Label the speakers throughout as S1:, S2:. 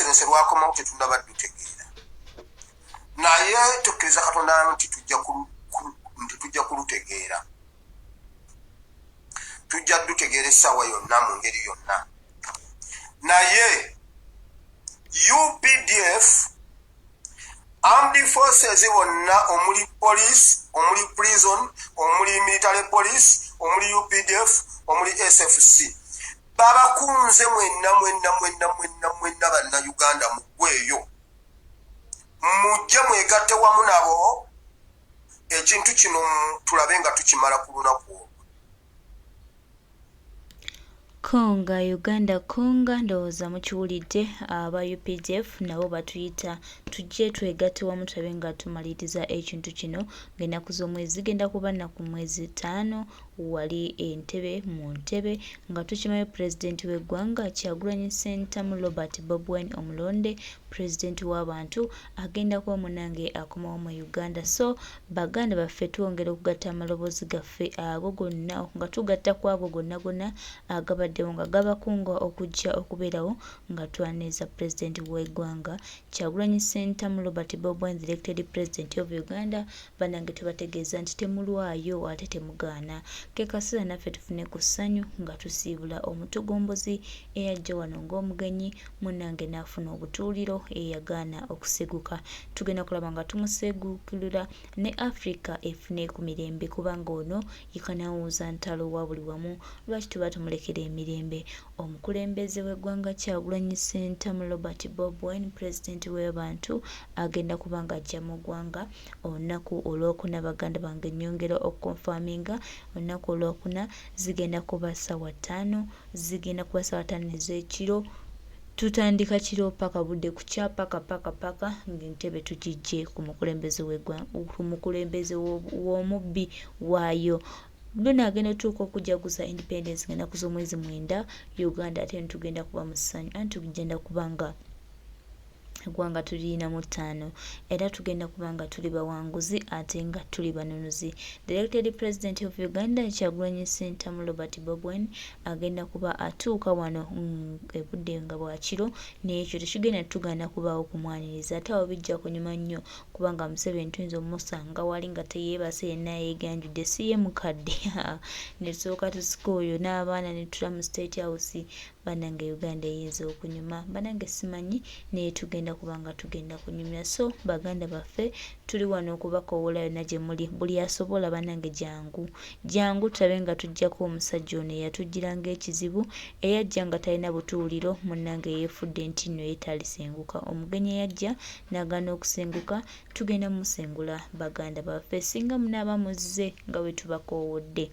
S1: Excellency lwakomawo tetunaba dutegeera, naye tukkiriza Katonda nti tujja kulutegeera, tujja dutegeera essaawa yonna mu ngeri yonna. Naye UPDF, armed forces bonna, omuli police, omuli prison, omuli military police, omuli UPDF, omuli SFC, babakunze mwenna mwenna mwenna mwenna mwenna Bannayuganda, muggweeyo mujje mwegatte wamu nabo. Ekintu kino tulabe nga tukimala ku lunaku olwo.
S2: Konga Uganda konga, ndowooza mukiwulidde. Aba UPDF nabo batuyita tujje twegatte wamu tulabe nga tumaliriza ekintu kino, ng'ennaku z'omwezi zigenda kuba nnaku mwezi 5 wali Entebe, mu ntebe nga tukimayo pulezidenti w'eggwanga Kyagulanyi Ssentamu Robert Bobi Wine, omulonde pulezidenti w'abantu, agenda kuba munange akomawo mu Uganda. So baganda baffe, twongera okugatta amaloboozi gaffe ago gonna nga tugatta ku ago gonna gonna agabaddewo nga gabakunga okujja okubeerawo nga twaniriza pulezidenti w'eggwanga Kyagulanyi Ssentamu Robert Bobi Wine, the elected president of Uganda. Bannange, tubategeeza nti temulwayo ate temugaana, ke kaseera naffe tufune ku ssanyu nga tusiibula omutugombozi eyajja wano ng'omugenyi, munnange n'afuna obutuuliro, eyagaana okuseguka. Tugenda kulaba nga tumuseguukirira ne Africa efune ku mirembe, kubanga ono yekanawuuza ntalo wa buli wamu. Lwaki tuba tumulekera emirembe? Omukulembeze w'eggwanga Kyagulanyi Ssentamu Robert Bobi Wine, pulezidenti w'abantu, agenda kuba nga ajja mu ggwanga olunaku Olwokuna. Baganda bange, nnyongera okuconfirminga, olunaku Olwokuna zigenda kuba ssaawa 5, zigenda kuba ssaawa 5 ez'ekiro. Tutandika kiro paka budde kukya, paka paka paka ng'entebe tugijje ku mukulembeze w'omubbi waayo. Luna agenda otuuka okujaguza independence ng'ennaku z'omwezi 9. Uganda ate netugenda kuba mu ssanyu, anti tugenda kuba nga eggwanga tulirina mu ttaano, era tugenda kuba nga tuli bawanguzi ate nga tuli banunuzi. The elected president of Uganda Kyagulanyi Ssentamu Robert Bobi Wine agenda kuba atuuka wano ebudde nga bwakiro, naye ekyo tekigenda tugaana kubaawo kumwaniriza. Ate awo bijja kunyuma nnyo, kubanga Museveni tuyinza omusanga wali nga teyeebase, yenna yeeganjudde, si ye mukadde, ne tusooka tusika oyo n'abaana ne tutula mu State House. Bannange, Uganda eyinza okunyuma. Bannange, simanyi, naye tugenda kuba nga tugenda kunyumya. So baganda baffe, tuli wano okubakowoola yonna gye muli, buli asobola. Bannange, jangu, jangu tulabe nga tuggyako omusajja ono eyatujjira ng'ekizibu, eyajja nga talina butuuliro. Munnange, yeefudde nti nno ye talisenguka. Omugenyi eyajja n'agaana okusenguka, tugenda musengula. Baganda baffe, singa munaaba muzze nga bwe tubakoowodde,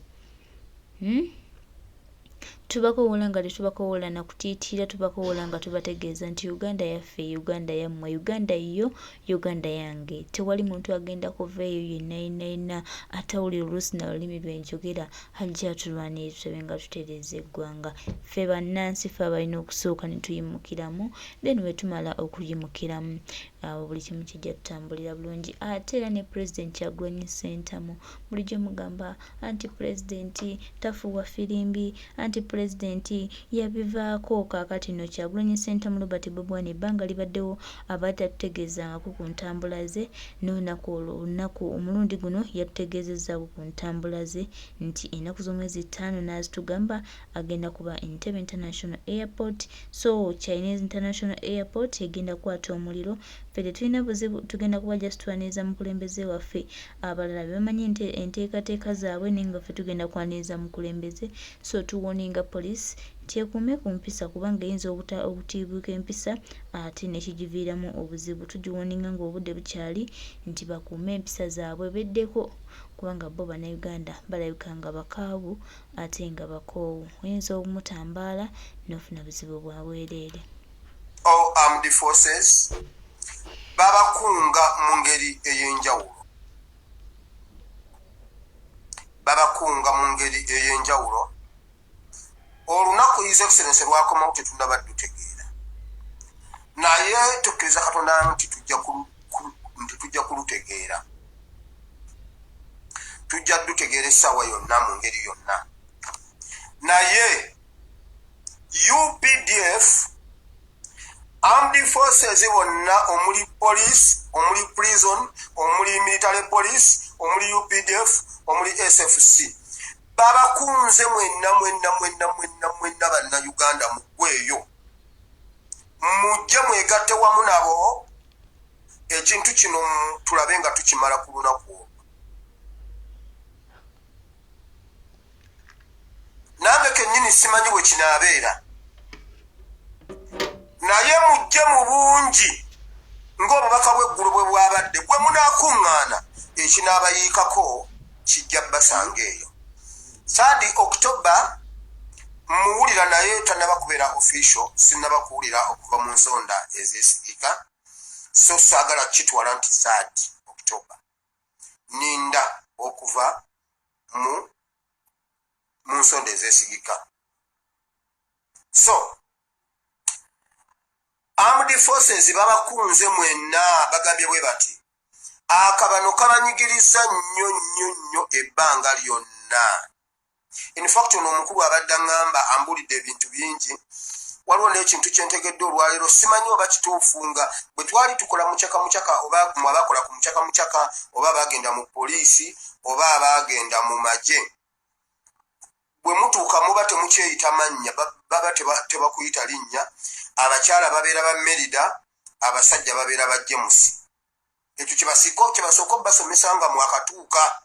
S2: Tubakowoola nga tetubakowoola na kutiitiira, tubakowoola nga tubategeeza nti Uganda yaffe, Uganda yammwe, Uganda yo, Uganda yange. Tewali muntu agenda kuva eyo yenna yenna yenna atawulira oluusi na lulimi lwenjogera ajja atulwanire tulabe nga tutereeza eggwanga. Ffe bannansi, ffe abalina okusooka ne tuyimukiramu, then bwe tumala okuyimukiramu, awo buli kimu kijja tutambulira bulungi. Ate era ne Pulezidenti Kyagulanyi Ssentamu, bulijjo mugamba anti pulezidenti tafuuwa firimbi, anti pulezidenti yabivaako. Kaakati nno Kyagulanyi Ssentamu Robert Bobi Wine ebbanga libaddewo abadde tatutegeezangako ku ntambula ze. N'olunaku olwo, olunaku omulundi guno yatutegeezezzaako ku ntambula ze nti ennaku z'omwezi 5 n'azitugamba agenda kuba Entebbe International Airport. So Chinese International Airport egenda kukwata omuliro. Ffe tetulina buzibu, tugenda kuba just twaniriza mukulembeze waffe. Abalala be bamanyi enteekateeka zaabwe, naye nga ffe tugenda kwaniriza mukulembeze. So tuwarninga police nti ekuume ku mpisa, kubanga eyinza okutiibuuka empisa ate nekigiviiramu obuzibu. Tugiwarninga ng'obudde bukyali nti bakuume empisa zaabwe, beddeko, kubanga bo Bannayuganda balabika nga bakaawu ate nga bakoowu, oyinza okumutambaala n'ofuna buzibu bwa bwereere.
S1: All armed forces babakunga mu ngeri ey'enjawulo, babakunga mu ngeri ey'enjawulo. Olunaku His Excellence lwakomawo tetunaba dutegeera, naye tukkiriza Katonda nti tujja kulutegeera, tujja dutegeera essaawa yonna mu ngeri yonna. Naye UPDF, Armed forces bonna omuli police, omuli prison, omuli military police, omuli UPDF, omuli SFC babakunze mwenna mwenna mwenna mwenna mwenna bannayuganda muggweeyo mujje mwegatte wamu nabo ekintu kino tulabe nga tukimala ku lunaku olwo. Nange kennyini simanyi bwe kinaabeera, naye mujje mu bungi ng'obubaka bw'eggulu bwe bwabadde bwe munaakuŋŋaana, ekinaabayiikako kijja basanga eyo. 3 October muwulira, naye tannaba kubeera official, sinnaba kuwulira okuva mu nsonda ezeesigika, so saagala kukitwala nti 3 October. Ninda okuva mu nsonda ezeesigika. So armed forces babakunze mwenna, bagambye bwe bati akabano kabanyigiriza nnyo nnyo nnyo ebbanga lyonna. In fact, ono omukulu abadde aŋŋamba, ambulidde ebintu bingi. Waliwo n'ekintu kyentegedde olwaleero, simanyi oba kituufu, nga bwe twali tukola mucaka mucaka, oba mwe abakola ku mucaka mucaka, oba abagenda mu poliisi, oba abagenda mu magye, bwe mutuuka muba temukyeyita mannya, baba tebakuyita linnya. Abakyala babeera ba Merida, abasajja babeera ba James. Ekyo kyebasooka obasomesa nga mwakatuuka.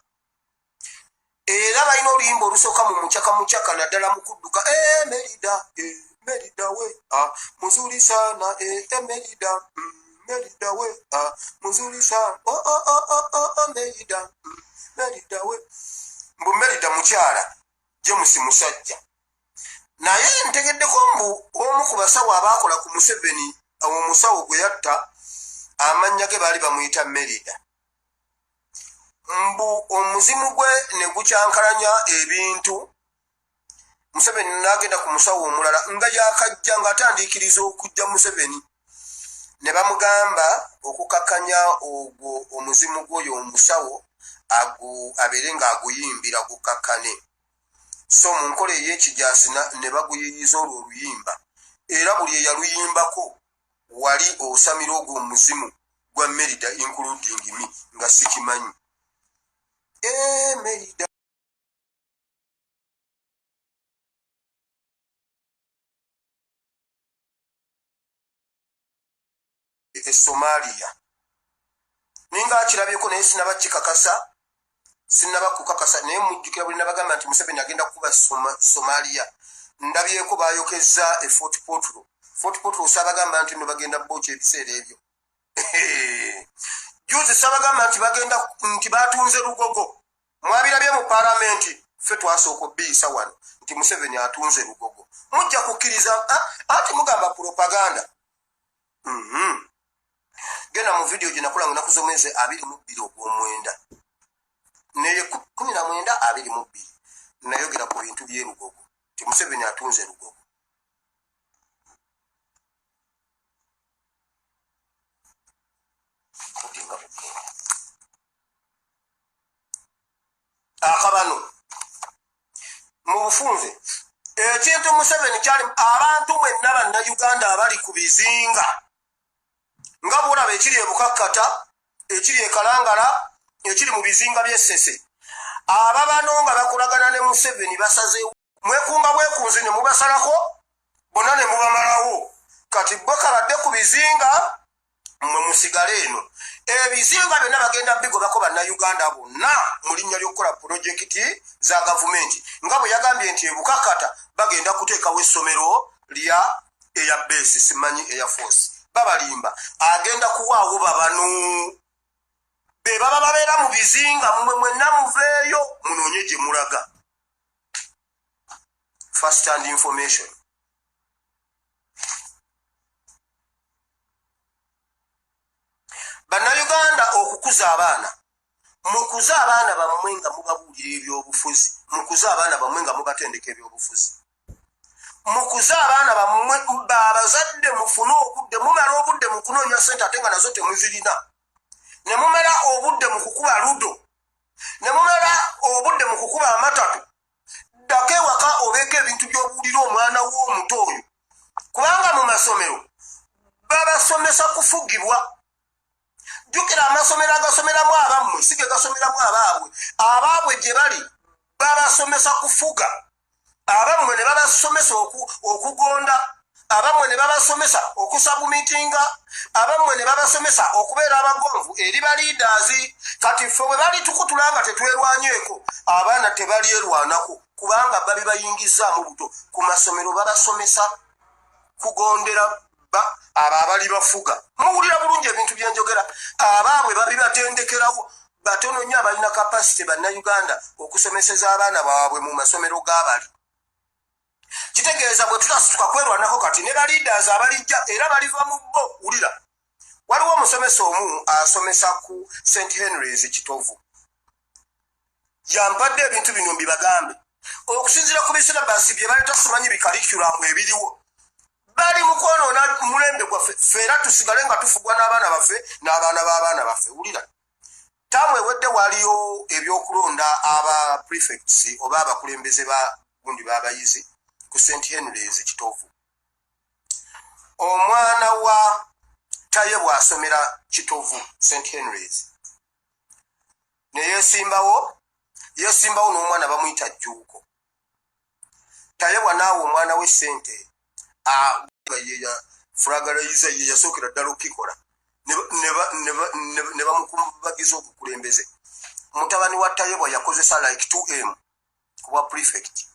S1: Era balina oluyimba olusooka mu mucaka mucaka, naddala mu kudduka: "E Merida, e Merida we, ah, muzuri sana, e Merida, Merida we, ah, muzuri sana, oh, oh, oh, oh, oh, oh, Merida, Merida we." Mbu Merida mukyala, James musajja. Naye ntegeddeko mbu omu ku basawo abaakola ku Museveni, omusawo gwe yatta, amannya ge baali bamuyita Merida. Mbu omuzimu gwe ne gukyankalanya ebintu, Museveni n'agenda ku musawo omulala nga yakajja, ng'atandiikiriza okujja Museveni, ne bamugamba okukakanya ogwo omuzimu gw'oyo omusawo abeere ng'aguyimbira gukakkane. So mu nkola ey'ekijaasi ne baguyiyiza olwo oluyimba, era buli eyaluyimbako wali osamira ogwo omuzimu gwa Merida, including me nga sikimanyi. E Merida e Somalia ninga akirabyeko, naye sinaba kikakasa, sinaba kukakasa. Naye mujjukira buli nabagamba nti Museveni agenda kukuba Somalia. Ndabyeko bayokezza e Fort Portal. Fort Portal saabagamba nti no bagenda bokya ebiseera ebyo? Juzi sabagamba nti bagenda, nti batunze Lugogo? Mwabirabye mu palamenti. Ffe twasooka obiyisa wano nti Museveni atunze Lugogo. Mujja kukkiriza anti mugamba propaganda. Genda mu vidiyo gye nakola nga naku z'omwezi 22 ogw'omwenda, neye 19 22, nayogera ku bintu by'erugogo nti Museveni atunze Lugogo. Budde nga bugenda akabano mu bufunze ekintu Museveni kyali. Abantu mwenna bannayuganda abali ku bizinga, nga bwolaba ekiri ebukakkata, ekiri ekalangala, ekiri mu bizinga by'essese, ababano nga bakolagana ne Museveni basazeewo mwekumba bwekunzi ne mubasalako bonna ne mubamalawo. Kati bwe kabadde ku bizinga, mmwe musigale eno. Ebizinga byonna bagenda bigobako bannayuganda bonna mu linnya ly'okukola pulojekiti za gavumenti, nga bwe yagambye nti ebukakata bagenda kuteekawo essomero lya air base, simanyi air force. Babalimba, agenda kuwaawo babano be baba babeera mu bizinga. Mmwe mwenna muveeyo munoonye gye mulaga. First hand information. Bannayuganda, okukuza abaana, mukuze abaana bammwe nga mubabuulira ebyobufuzi, mukuze abaana bammwe nga mubatendeka ebyobufuzi, mukuze abaana bammwe. Abazadde mufune obudde. Mumala obudde mu kunoonya sente ate nga nazo temuzirina, ne mumala obudde mu kukuba ludo, ne mumala obudde mu kukuba amatatu. Ddako ewaka obeeko ebintu by'obuulira omwana w'omuto oyo, kubanga mu masomero Babasomesa kufugibwa. Jjukira amasomero agasomeramu abammwe si ge gasomeramu abaabwe. Abaabwe gye bali babasomesa kufuga, abammwe ne babasomesa okugonda, abammwe ne babasomesa okusabumitinga, abammwe ne babasomesa okubeera abagonvu eri baliidaazi. Kati ffe bwe balitukutula nga tetwerwanyeeko, abaana tebalyerwanako kubanga babibayingizaamu buto. Ku masomero babasomesa kugondera abo abali bafuga. Muwulira bulungi ebintu byenjogera? Abaabwe babibatendekerawo. Batono nnyo abalina kapasite bannayuganda okusomeseza abaana baabwe mu masomero g'abali. Kitegeeza bwe tutasituka kwerwanako kati, ne baliidaazi abalijja era baliva mu bo. Wulira, waliwo omusomesa omu asomesa ku St Henrys Kitovu, yampadde ebintu bino mbibagambe. Okusinziira ku bisilabasi bye baleeta, simanyi bikalikulamu ebiriwo, bali mu kwonoona mulembe gwaffe. Ffe era tusigale nga tufugwa n'abaana baffe n'abaana b'abaana baffe. Wulira, taamu ewedde waliyo ebyokulonda aba prefects oba abakulembeze ba gundi b'abayizi ku St Henrys Kitovu. Omwana wa Taye bw'asomera Kitovu St Henrys neyesimbawo, yesimbawo n'omwana bamuyita Jjuuko. Tayebwa naawe omwana we sente fragaliza ye yasookera ddala okukikola, ne bamukubagiza obukulembeze. Mutabani wa Tayebwa yakozesa like 2M kubwa prefect,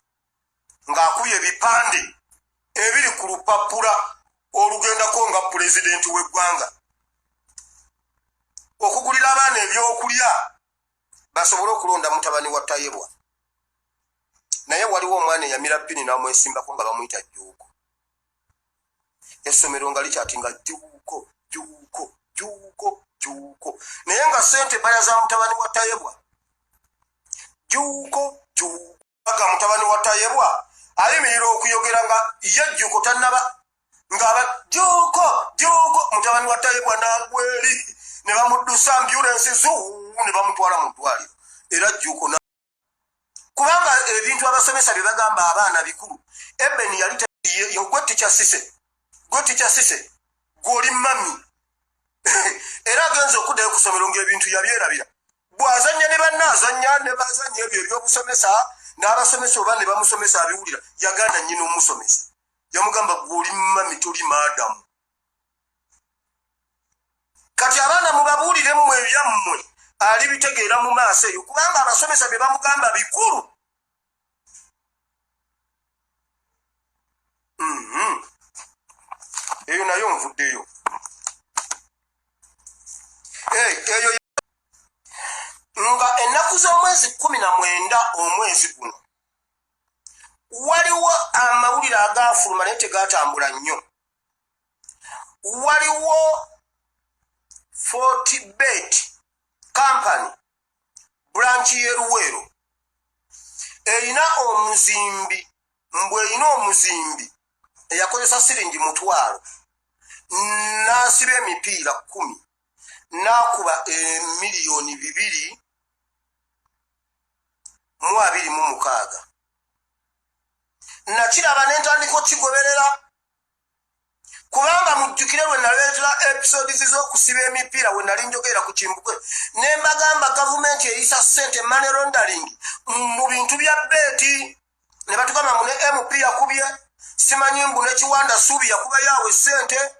S1: ng'akubye ebipande ebiri ku lupapula olugendako nga pulezidenti w'eggwanga, okugulira abaana ebyokulya basobole okulonda mutabani wa Tayebwa. Naye waliwo omwana eyamira pini n'amwesimbako nga bamuyita Jjuuko. Essomero nga likyati nga Jjuuko, Jjuuko, Jjuuko, Jjuuko, naye nga sente baya za mutabani wa Tayebwa. Jjuuko, Jjuuko. Nga mutabani wa Tayebwa ayimirira okuyogera nga ye Jjuuko tannaba, ng'aba Jjuuko, Jjuuko, mutabani wa Tayebwa n'agweri ne bamuddusa ambulensi zuu ne bamutwala mu ddwaliro. Era Jjuuko, kubanga ebintu abasomesa bye bagamba abaana bikulu. Eben yali gwe tikyasise, gwe tikyasise, gw'oli mami. Era agenza okuddayo ku ssomero ng'ebintu yabyerabira. Bw'azannya ne banne, azannya ne bazannya ebyo eby'obusomesa n'abasomesa oba ne bamusomesa abiwulira. Yagaana nnyina omusomesa, yamugamba, "Gwe oli mami, toli maadamu." Kati abaana mubabuulire mmwe ebyammwe, alibitegeera mu maaso eyo, kubanga abasomesa bye bamugamba bikulu. Eyo nayo nvuddeyo. Eyo nga ennaku z'omwezi 19 omwezi guno, waliwo amawulire agaafuluma naye tegatambula nnyo. Waliwo Fortebet company branch y'e Luweero erina omuzimbi, mbwe erina omuzimbi eyakozesa siringi 500 n'asiba emipiira 10 n'akuba emiliyoni 226. Nakiraba ne ntandika okukigoberera, kubanga mujjukire lwe naleetera episodes z'okusiba emipiira, we nali njogera ku Kimbugwe ne mbagamba gavumenti eyisa ssente, money laundering, mu bintu bya bet, ne batugamba mbu ne MP yakubye, simanyi mbu ne Kiwanda Suubi yakuba yaawe ssente.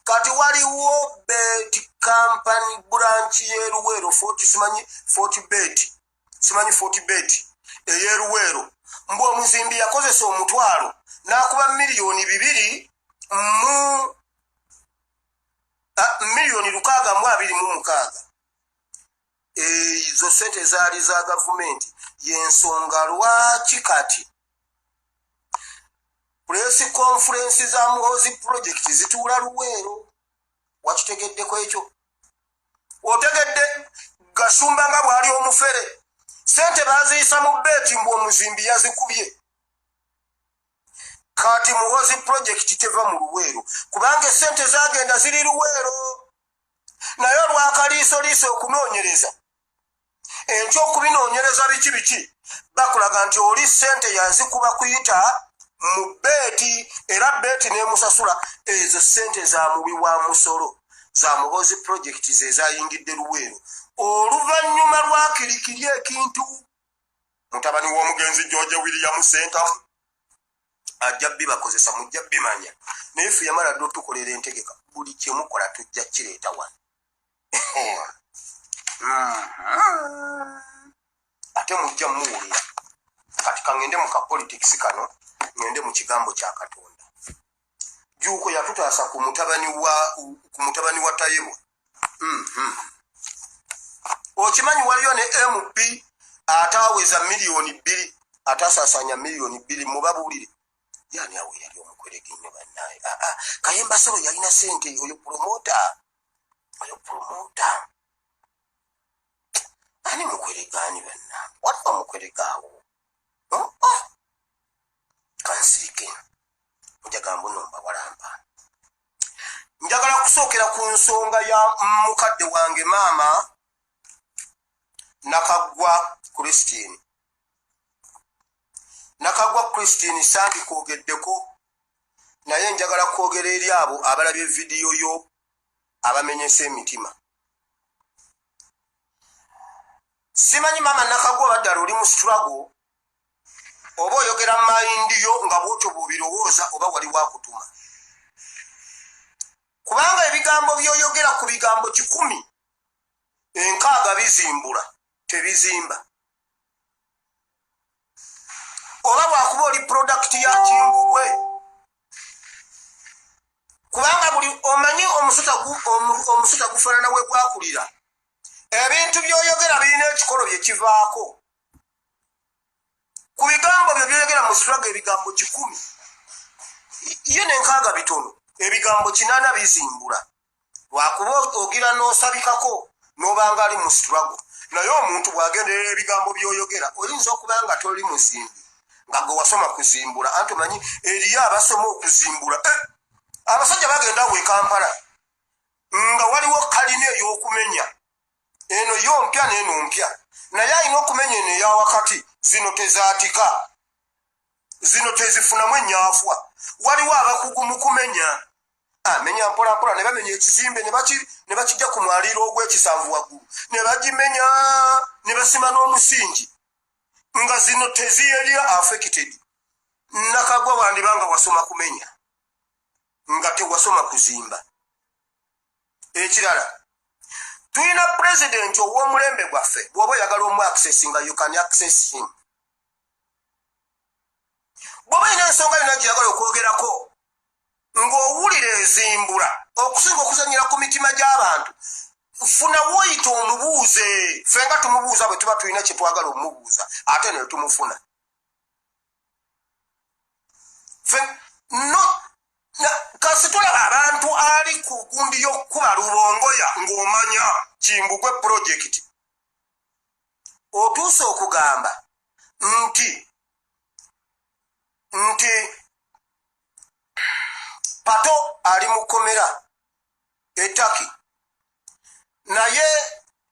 S1: Kati waliwo bet company branch y'e Luweero, forty, simanyi Fortebet, simanyi Fortebet ey'e Luweero, mbu omuzimbi yakozesa 500 n'akuba miliyoni 2 mu miliyoni 626. Ezo sente zaali za gavumenti. Yensonga lwaki kati press conference za Muhozi project zituula Luweero. Wakitegeddeko ekyo? Otegedde Gasumba nga bw'ali omufere? Sente baziyisa mu bet, mbu omuzimbi yazikubye. Kati Muhozi project teva mu Luweero kubanga esente zagenda ziri Luweero. Naye olwakaliisoliiso okunoonyereza enkya, okubinoonyereza biki biki, bakulaga nti oli sente yazikuba kuyita mu beeti era beeti n'emusasula ezo ssente za muwi wa musolo za Muhoozi project ze zayingidde Luweero oluvannyuma lwa kirikiri ekintu mutabani w'omugenzi George William Sentamu ajja bibakozesa, mujja bimanya. Naye ffe yamala dde otukolera entegeka, buli kyemukola tujja kireeta wano. Ate mujja muwulira. Kati kangende mu ka politics kano, ngende mu kigambo kya Katonda. Juuko yatutaasa ku mutabani wa Tayebwa. Okimanyi waliyo ne MP ataaweza 2 miliyoni, atasaasanya 2 miliyoni? Mubabuulire yani awo yali omukwerege nnyo bannaye. Ah, ah, Kayemba Solo yalina sente. Oyo promoter, oyo promoter ani mukwerega ani banna? Waliwo omukwerega awo. Oh, oh. Kansirike, njagala mbuno mbawalampa. Njagala kusookera ku nsonga ya mukadde wange maama Nakaggwa Christine. Nakaggwa Christine sandikwogeddeko, naye njagala kwogera eri abo abalabye vidiyo yo abamenyesa emitima. Simanyi maama Nakaggwa oba ddala oli mu struggle oba oyogera mind yo nga bwotyo bw'obirowooza, oba wali wakutuma, kubanga ebigambo by'oyogera ku bigambo 160 bizimbula, tebizimba. Oba bwakuba oli product ya Kimbugwe, kubanga buli omanyi omusota gufaanana we gwakulira. Ebintu by'oyogera birina ekikolo bye kivaako. Ku bigambo byo by'oyogera mu struggle, ebigambo 100 ye nenkaaga bitono, ebigambo 80 bizimbula, lwakuba ogira n'osabikako n'obanga ali mu struggle. Naye omuntu bw'agenderera ebigambo by'oyogera, oyinza okuba nga toli muzimbi nga gwe wasoma kuzimbula. Anti omanyi eriyo abasoma okuzimbula. Eh, abasajja bagenda awo e Kampala nga waliwo kalina ey'okumenya, eno yo mpya n'eno mpya, naye alina okumenya eno eyawakati. Zino tezaatika, zino tezifunamu enyaafwa. Waliwo abakugu mu kumenya, amenya mpolampola ne bamenya ekizimbe ne bakijja ku mwaliiro ogw'ekisanvu waggulu, ne bagimenya ne basima n'omusingi nga zino teziyeri affected. Nakagwa, wandiba nga wasoma kumenya nga tewasoma kuzimba. Ekirala, tulina pulezidenti ow'omulembe gwaffe. Bw'oba oyagala omu access nga you can access him. Bw'oba olina ensonga yonna gyeyagala okwogerako ng'owulira ezimbula okusinga okuzanyira ku mitima gy'abantu, funa woyita omubuuze. Ffe nga tumubuuza bwe tuba tulina kye twagala omubuuza, ate ne tumufuna. Ffe no kasi tulaba abantu ali ku gundi y'okkuba Lubongoya ng'omanya Kimbugwe project otuuse okugamba nti Pato ali mu kkomera etaki, naye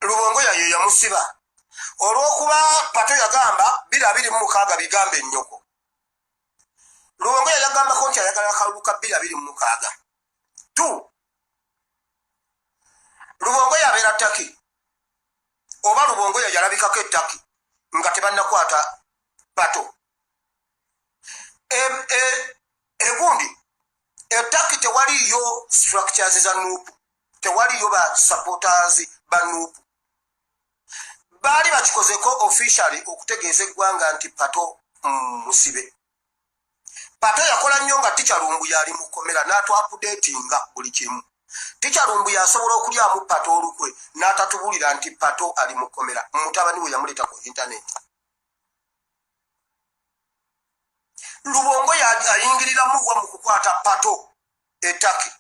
S1: Lubongoya ye yamusiba olw'okuba Pato yagamba 2026 bigambe ennyoko. Lubongoya yagambako nti ayagala akalulu ka 2026 tu. Lubongoya abeera Taki, oba Lubongoya yalabikako etaki nga tebannakwata Pato. Egundi etaki tewaliyo structures za NUP, tewaliyo ba supporters ba NUP. Baali bakikozeko officially okutegeeza eggwanga nti Pato musibe. Pato yakola nnyo nga Teacher Lumbuye ali mu kkomera n'atwaupdatinga buli kimu. Teacher Lumbuye asobola okulyamu Pato olukwe n'atatubulira nti Pato ali mu kkomera. Mutabani we yamuleeta ku internet. Lubongo ayingiriramu wa mu kukwata Pato etaki?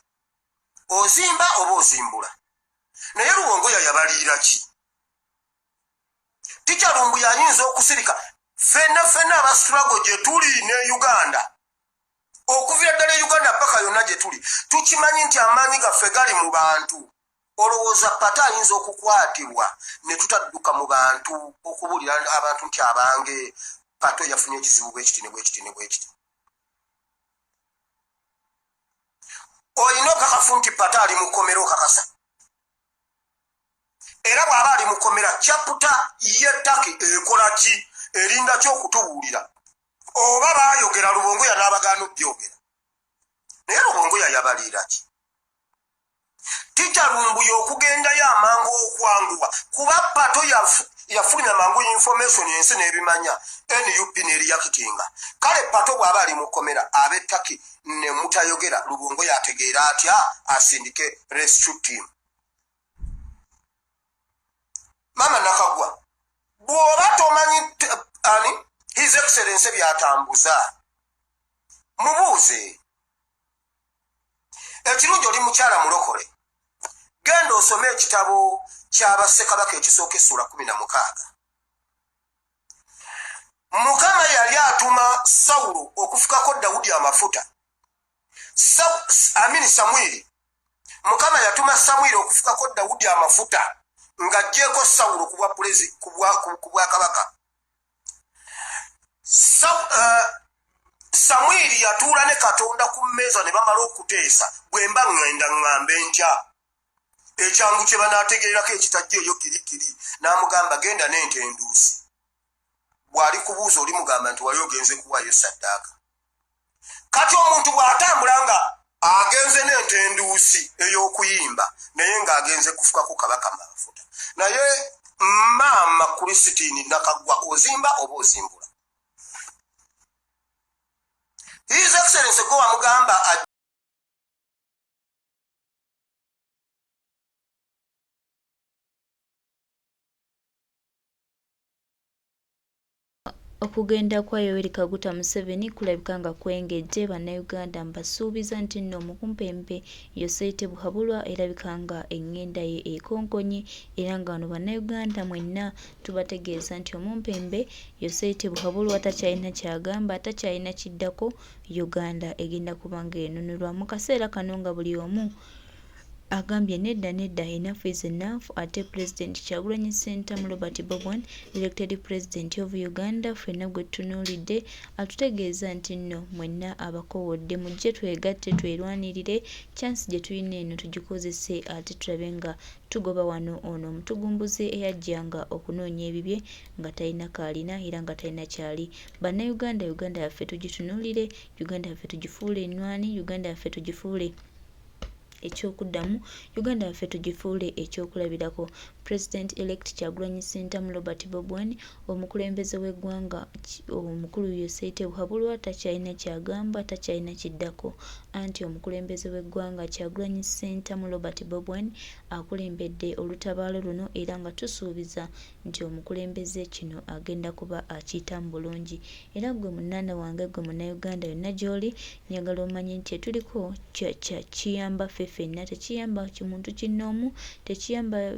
S1: Ozimba oba ozimbula? Naye Lubongoya yabaliira ki? Teacher Lumbuye ayinza okusirika. Fenna fenna aba struggle gye tuli ne Uganda, okuvira ddala e Uganda paka yonna gye tuli, tukimanyi nti amaanyi gaffe gali mu bantu. Olowooza Pato ayinza okukwatibwa ne tutadduka mu bantu okubuulira abantu nti abange, Pato yafunye ekizibu bwekiti ne bwekiti ne bwekiti? Olina obukakafu nti Pata ali mukomera? Okakasa? Era bw'aba ali mukomera, chapter y'ettaki ekola ki? Erinda ki okutubuulira? Oba baayogera Lubongoya n'abagaana obyogera, naye Lubongoya yabaliira ki? Teacher Lumbuye okugendayo amangu okwanguwa kuba Pato yafulumya mangu information, ensi n'ebimanya, NUP n'eriyakitinga. Kale Pato bw'aba ali mukomera, ab'ettaki ne mutayogera, Lubongoya ategeera atya asindike rescue team? Mama Nakagwa, bw'oba tomanyi ani His Excellence byatambuza, mubuuze. Ekirungi oli mukyala mulokole, genda osome ekitabo ky'Abassekabaka ekisooka essula 16. Mukama yali atuma Sawulo okufukako Dawudi amafuta, amini Samwiri. Mukama yatuma Samwiri okufukako Dawudi amafuta ng'aggyeko Sawulo ku bwakabaka. Samwiri yatuula ne Katonda ku mmeeza ne bamala okuteesa, bwe mba ŋŋenda ŋŋambe ntya ekyangu kye banaategererako ekitajja eyo kirikiri? N'amugamba, genda n'ente enduusi, bw'ali kubuuza oli mugamba nti wali ogenze kuwaayo saddaaka. Kati omuntu bw'atambula nga agenze n'ente enduusi ey'okuyimba, naye ng'agenze kufukako kabaka mafuta. Naye maama Christine Nakaggwa, ozimba oba ozimbula? His Excellence gwe wamugamba.
S2: Okugenda kwa Yoweri Kaguta Museveni kulabika nga kwengejje. Bannayuganda, mbasuubiza nti nno omukumpempe Yoweri Tibuhaburwa erabika nga eŋŋenda ye ekonkonye, era nga wano bannayuganda mwenna tubategeeza nti omumpembe Yoweri Tibuhaburwa takyalina kyagamba, takyalina kiddako. Uganda egenda kuba nga enunulwa mu kaseera kano nga buli omu agambye nedda, nedda, enough is enough. Ate President Kyagulanyi Ssentamu Robert Bobi Wine, elected president of Uganda, ffenna gwe tutunuulidde, atutegeeza nti nno mwenna abakowodde mujje twegatte, twerwanirire. Chance gye tulina eno tugikozese, ate tulabe nga tugoba wano ono omutugumbuzzi eyajjanga okunoonya ebibye nga talina kaalina era nga talina kyali. Bannayuganda, Uganda yaffe tugitunuulire, Uganda yaffe tugifuule ennwani, Uganda yaffe tugifuule ekyokuddamu, Uganda yaffe tugifuule ekyokulabirako. President elect Kyagulanyi Ssentamu Robert Bobi Wine, omukulembeze w'eggwanga omukulu Yoweri Tibuhaburwa takyalina kyagamba, takyalina kiddako. Anti omukulembeze w'eggwanga Kyagulanyi Ssentamu Robert Bobi Wine akulembedde olutabaalo luno, era nga tusuubiza nti omukulembeze kino agenda kuba akiyitamu bulungi. Era ggwe munnaana wange, ggwe munnayuganda yonna gy'oli, njagala omanye nti kyetuliko kiyamba ffe ffenna, tekiyamba muntu kinnoomu, tekiyamba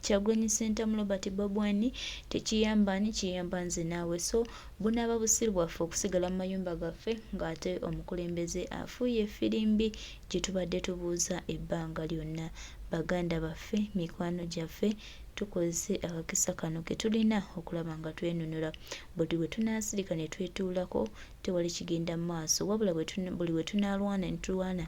S2: Kyagulanyi Ssentamu Robert Bobi Wine, tekiyamba ani, kiyamba nze naawe. So bunaaba busiru bwaffe okusigala mu mayumba gaffe ng'ate omukulembeze afuuye effirimbi gye tubadde tubuuza ebbanga lyonna. Baganda baffe, mikwano gyaffe, tukozese akakisa kano ke tulina okulaba nga twenunula. Buli lwe tunaasirika ne twetuulako, tewali kigenda mu maaso, wabula buli lwe tunaalwana ne tulwana,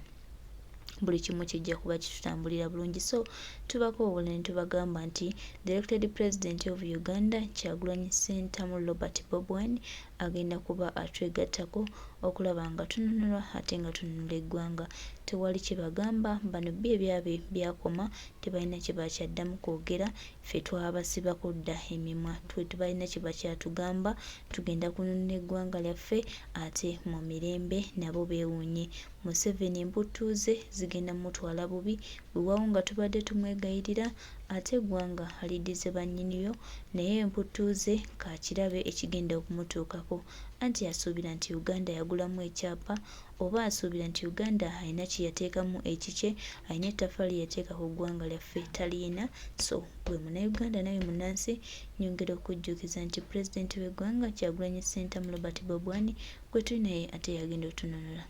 S2: buli kimu kijja kuba kitutambulira bulungi. So tubakoowoola ne tubagamba nti the elected president of Uganda Kyagulanyi Ssentamu Robert Bobi Wine agenda kuba atwegattako okulaba nga tununulwa ate nga tununula eggwanga. Tewali kye bagamba bano, bo ebyabwe byakoma, tebalina kye bakyaddamu kwogera. Ffe twabasibako dda emimwa, tebalina kye bakyatugamba. Tugenda kununula eggwanga lyaffe ate mu mirembe, nabo beewuunye. Museveni emputtu ze zigenda mutwala bubi. Weewaawo nga tubadde tumwegayirira ate eggwanga aliddize bannyiniryo, naye emputtu ze kaakirabe ekigenda okumutuukako. Anti asuubira nti Uganda yagulamu ekyapa, oba asuubira nti Uganda alina kye yateekamu ekikye, alina ettaffaali lye yateeka ku ggwanga lyaffe, taliyina. So gwe munnayuganda nawe munnansi, nyongera okujjukiza nti pulezidenti w'eggwanga Kyagulanyi Ssentamu Robert Bobi Wine gwe tuli naye ate yagenda otununula.